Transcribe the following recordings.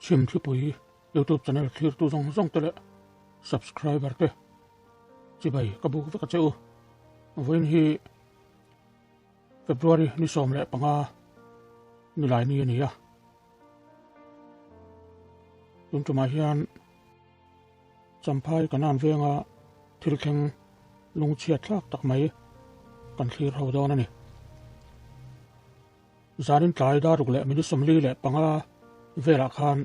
Chhimthlipui YouTube channel thlirtu zawng zawng te leh subscriber te chibai ka buk vek a che u. Vawiin hi February ni 15 nilai ni a ni a. Tun tumah hian Champhai Kanan venga thil thleng lungchhiat thlak tak mai kan thlir ho dawn a ni. Zanin tlai daruk leh minute 45 velah khan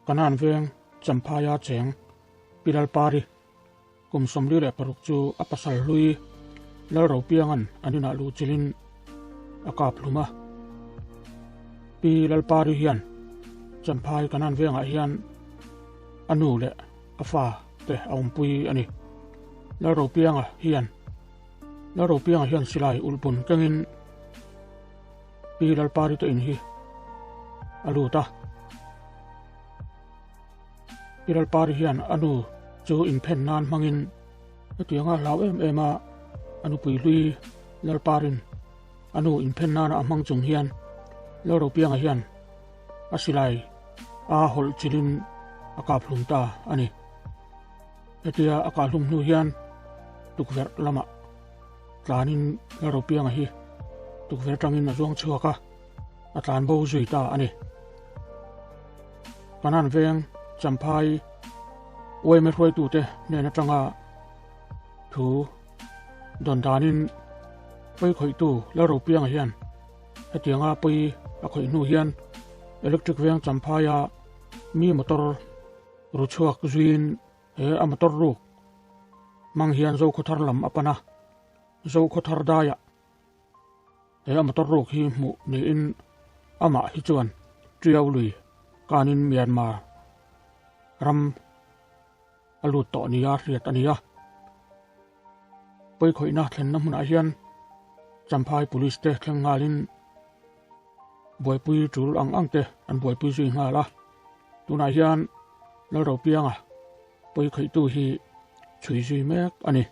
Kanan veng Champhaia cheng Pi Lalpari kum 46 chu a pasal hlui Lalropiangan an inah luh chilhin a kap hlum a. Pi Lalpari hian Champhai Kanan vengah hian a nu leh a fa te a awmpui a ni. Lalropianga hian Lalropianga hian silai ulhbun kengin Pi Lalpari te in hi a lut a. Pi Lalpari hian a nu chu inphen nan hmangin hetianga hlau em em a a nupui hlui Lalparin a nu inphen nana a hmang chung hian Lalropianga hian a silai a hawlh chilhin a kap hlum ta a ni. Hetia a kah hlum hnu hian tukverh lamah tlanin Lalropianga hi tukverh atangin a zuang chhuak a, a tlan bo zui ta a ni. Kanan veng Champhai uaime hruaitute hnen atanga thu dawn danin pawi khawihtu Lalropianga hian hetianga pawi a khawih hnu hian electric veng Champhaia mi motor ru chhuak zuiin he a motor ruk hmang hian Zokhawthar lam a pan a, Zokhawthar daiah he a motor ruk hi hmuh niin amah hi chuan Tiau lui kanin Myanmar ram a lut tawh nia hriat a ni a. Pawikhawihna thlenna hmunah hian Champhai Police te thleng nghalin buaipui tul ang ang te an buaipui zui nghal a. Tunah hian Lalropianga pawikhawihtu hi chhui zui mek a ni.